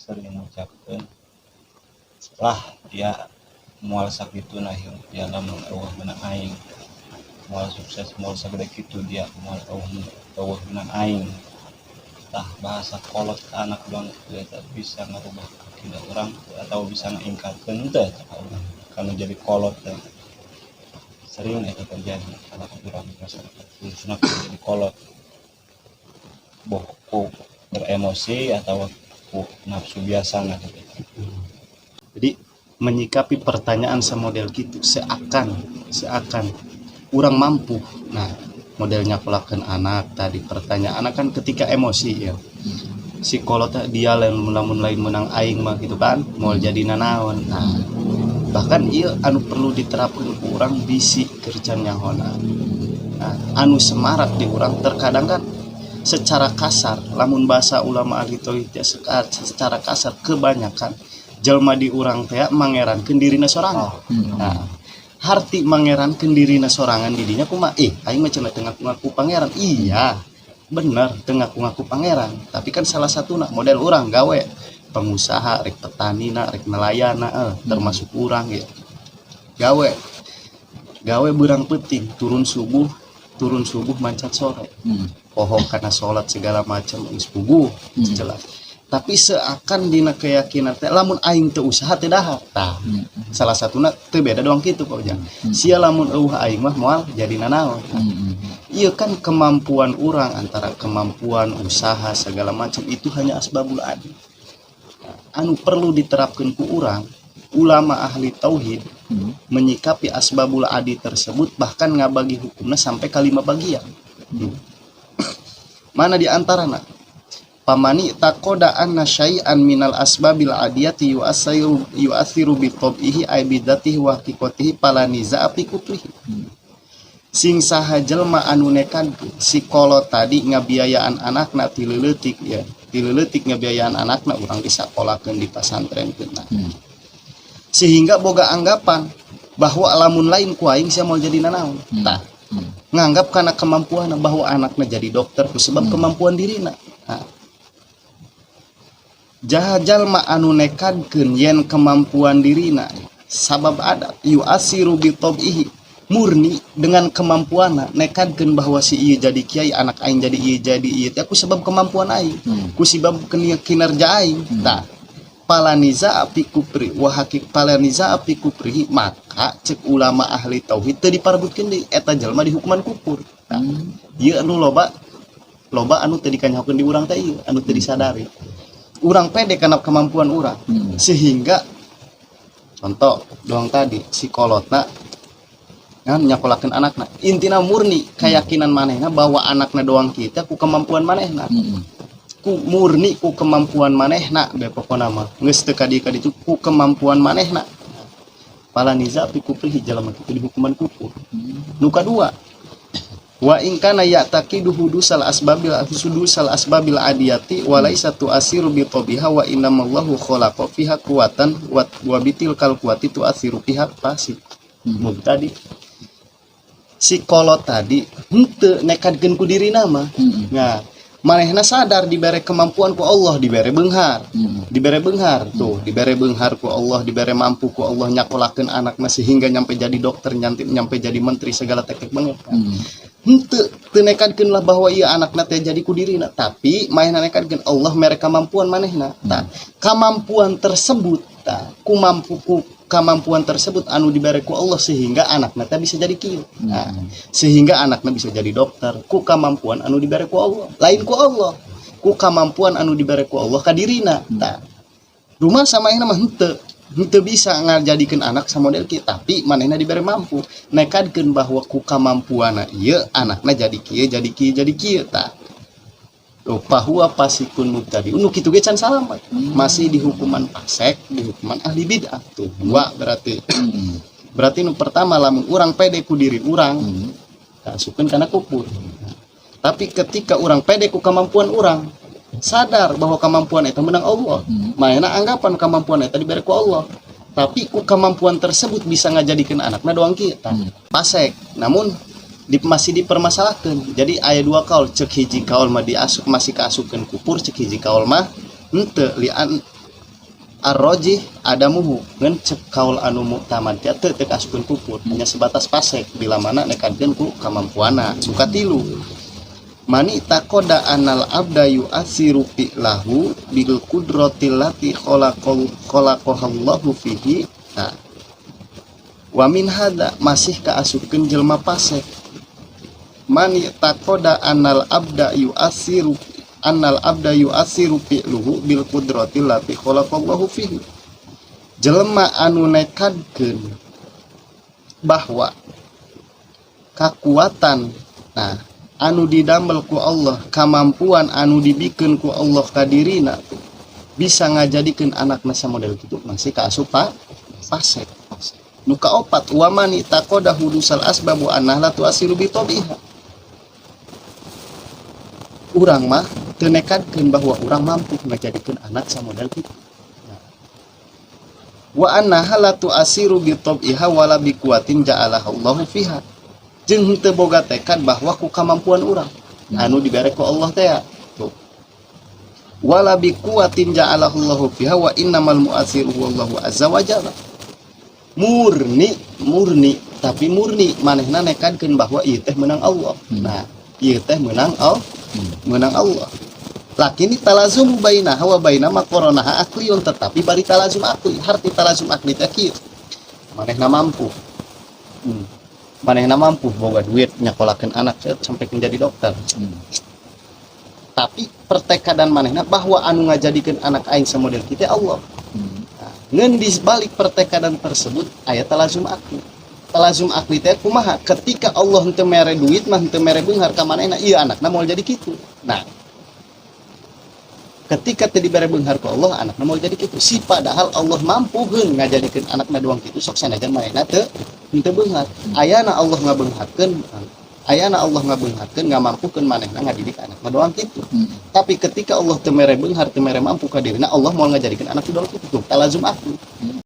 Sering ngucapkeun lah dia moal sakitu nah dia, lamun euweuh menang aing moal sukses, moal sagede kitu dia moal euweuh euweuh menang aing. Tah, bahasa kolot ke anak doang eta bisa ngarubah akidah urang atau bisa ngaingkatkeun teh ka urang kalau jadi kolot teh? Sering eta terjadi kalau urang masyarakat, khususnya kalau jadi kolot, boh ku beremosi atau ku nafsu biasa nggak gitu. Jadi menyikapi pertanyaan semodel gitu, seakan seakan urang mampu. Nah, modelnya pelakan anak tadi, pertanyaan anak kan ketika emosi ya, si kolot teh dia lain, lamun lain menang aing mah gitu kan mau jadi nanaon. Nah, bahkan iya anu perlu diterapkan ku urang bisi kerjaan nyahona. Nah, anu semarak di urang terkadang kan secara kasar, lamun bahasa ulama ahli tauhid ya, secara kasar kebanyakan jelma di urang teh mangerankeun dirina sorangan. Nah, harti mangerankeun dirina sorangan didinya kumaha? Aing mah cenah teu ngaku-ngaku pangeran. Iya bener, teu ngaku-ngaku pangeran, tapi kan salah satu nak model urang gawe pengusaha, rek petani na, rek nelayan na, termasuk urang ya, gawe gawe berang penting, turun subuh, turun subuh mancat sore, poho karena sholat segala macam, geus puguh jelas. Tapi seakan dina keyakinan teh lamun aing teu usaha teu dahar. Tah, salah satuna teu beda doang kitu Pak Ujang, sia lamun euweuh aing mah moal jadi nanaon. Iya kan, kemampuan orang antara kemampuan usaha segala macam itu hanya asbabul adi. Anu perlu diterapkan ku urang ulama ahli tauhid menyikapi asbabul adi tersebut, bahkan ngabagi hukumnya sampai ke lima bagian. Mana di antarana? Famani i'taqoda anna syai'an minal asbabil adiyati yu'assiru yu'athiru bi tab'ihi ay bidzatihi wa haqiqatihi fala niza'a fi kufrihi. Sing saha jelma anu nekad si kolot tadi ngabiayaan anakna ti leutik ya, ti leutik ngabiayaan anakna, urang disakolakeun, di pasantrenkeun, sehingga boga anggapan bahwa lamun lain ku aing sia mau jadi nanaon. Tah, nganggap karena kemampuan bahwa anaknya jadi dokter ku sebab kemampuan dirina. Nah, saha jalma anu nekadkeun yen kemampuan dirina sabab adat yu'assiru bi tab'ihi, murni dengan kemampuan, nekadkeun bahwa si ieu jadi kiai, anak aing jadi ieu, jadi ieu teh ku sebab kemampuan aing, ku sebab kinerja aing. Tah, fala niza'a fi kufri wa hakik fala niza'a fi kufrihi, maka cek ulama ahli tauhid teu diparebutkeun deui, eta jelema dihukuman kufur. Tah, ieu anu loba loba anu teu dikanyahokeun di urang teh, ieu anu teu disadari. Urang pede karena kemampuan urang, sehingga contoh doang tadi si kolotna kan nyakolakeun anakna, intina murni keyakinan manehna bahwa anakna doang kita ku kemampuan manehna, ku murni ku kemampuan manehna be. Pokona mah geus teu kadi kadi itu ku kemampuan manehna, fala niza'a fi kufrihi, jalma kitu dihukuman kufur. Nu kadua, wa in kana ya'taqidu hudusal asbabil hudusal asbabil adiyati wa laisa tu'asiru bi tabiha wa innamallahu khalaqa fiha quwatan wa bitilkal quwati tu'asiru fiha fasik mubtadi. Si kolot tadi henteu nekadkeun ku dirina mah. Nah, manehna sadar dibere kemampuan ku Allah, dibere beunghar, dibere beunghar tuh, dibere beunghar ku Allah, dibere mampu ku Allah nyakolakeun anakna sehingga nyampe jadi dokter, nyampe nyampe jadi menteri segala teknik banget. Henteu teu nekadkeun lah bahwa ieu anakna teh jadi ku dirina, tapi manehna nekadkeun Allah mere kemampuan manehna. Tah, kemampuan tersebut, tah, ku mampu ku kemampuan tersebut anu dibere ku Allah sehingga anakna teh bisa jadi kieu. Nah, sehingga anakna bisa jadi dokter ku kemampuan anu dibere ku Allah, lain ku Allah, ku kemampuan anu dibere ku Allah ka dirina. Tah, rumah sama ini mah henteu henteu bisa ngajadikeun anak sama model kita, tapi manehna dibere mampu, nekadkeun bahwa ku kemampuanna ieu anakna jadi kieu, jadi kieu, jadi kieu. Tah, tuh, fahuwa fasikun mubtadi. Nu kitu ge can salamat, masih dihukuman fasek, dihukuman ahli bid'ah. Tuh dua berarti. Berarti nu pertama, lamun urang pede ku diri urang, asupkeun kana kufur. Tapi ketika urang pede ku kemampuan urang, sadar bahwa kemampuan itu menang Allah, manehna anggapan kemampuan itu diberi ku Allah, tapi ku kemampuan tersebut bisa ngajadikeun anakna doang kita pasek, namun masih dipermasalahkan. Jadi aya dua kaul. Cek hiji kaul mah diasup, masih kaasupkeun kufur, cek hiji kaul mah henteu lian. Ar-rajih adamuhu, ngan cek kaul anu muktamad teh teu teu kaasupkeun kufur, hanya sebatas fasek bila mana nekadkeun ku kamampuanna. Suka tilu, man i'taqoda annal abda yu'atsiru fi'lahu bil qudratil lati khalaqahallahu fihi. Nah, wa min hada masih kaasupkeun jelema fasek, man i'taqoda annal abda yu'atsiru fi'luhu bil qudratil lati khalaqallahu fihi, jelema anu nekadkeun bahwa kakuatan, nah, anu didamel ku Allah, kemampuan anu dibikeun ku Allah ka dirina bisa ngajadikeun anakna model kitu, masih kaasup fasek. Nu kaopat, wa man i'taqoda hudusal asbab wa annaha la tu'atsiru bi tabiha. Urang mah teu nekadkeun bahwa urang mampu ngajadikeun anak samodel kitu. Nah. Wa annaha la tu'atsiru bi tabiha wala bi quwwatin ja'alaha Allahu fiha, jeung henteu boga tekad bahwa ku kamampuan urang anu dibere ku Allah teh tuh, wala bi quwwatin ja'alahu Allahu fiha, wa innamal mu'atsiru huwallahu azza wa jalla. Murni murni, tapi murni manehna nekadkeun bahwa ieu teh menang Allah. Nah, ieu teh menang Allah, menang Allah. Lakini talazum bainaha wa baina ma qaranaha aqliyun, tetapi bari talazum akli. Harti talazum akli teh kieu, manehna mampu, manehna mampu boga duit nyakolakeun anak sampai menjadi dokter, tapi pertekadan manehna bahwa anu ngajadikeun anak aing semodel kita Allah. Nah, ngeun di balik pertekadan tersebut aya talazum akli. Talazum akli teh kumaha? Ketika Allah henteu mere duit mah, henteu mere beunghar ka manehna, ieu anakna moal jadi kitu. Nah, ketika teu dibere beunghar ku Allah, anakna moal jadi kitu si, padahal Allah mampu heun ngajadikeun anakna doang kitu, sok sanajan manehna teu henteu beunghar. Ayana Allah ngabeungharkeun, ayana Allah ngabeungharkeun, ngamampukeun manehna ngadidik anakna doang kitu. Tapi ketika Allah teu mere beunghar, teu mere mampu ka dirina, Allah moal ngajadikeun anak doang kitu. Tuh talazum akli.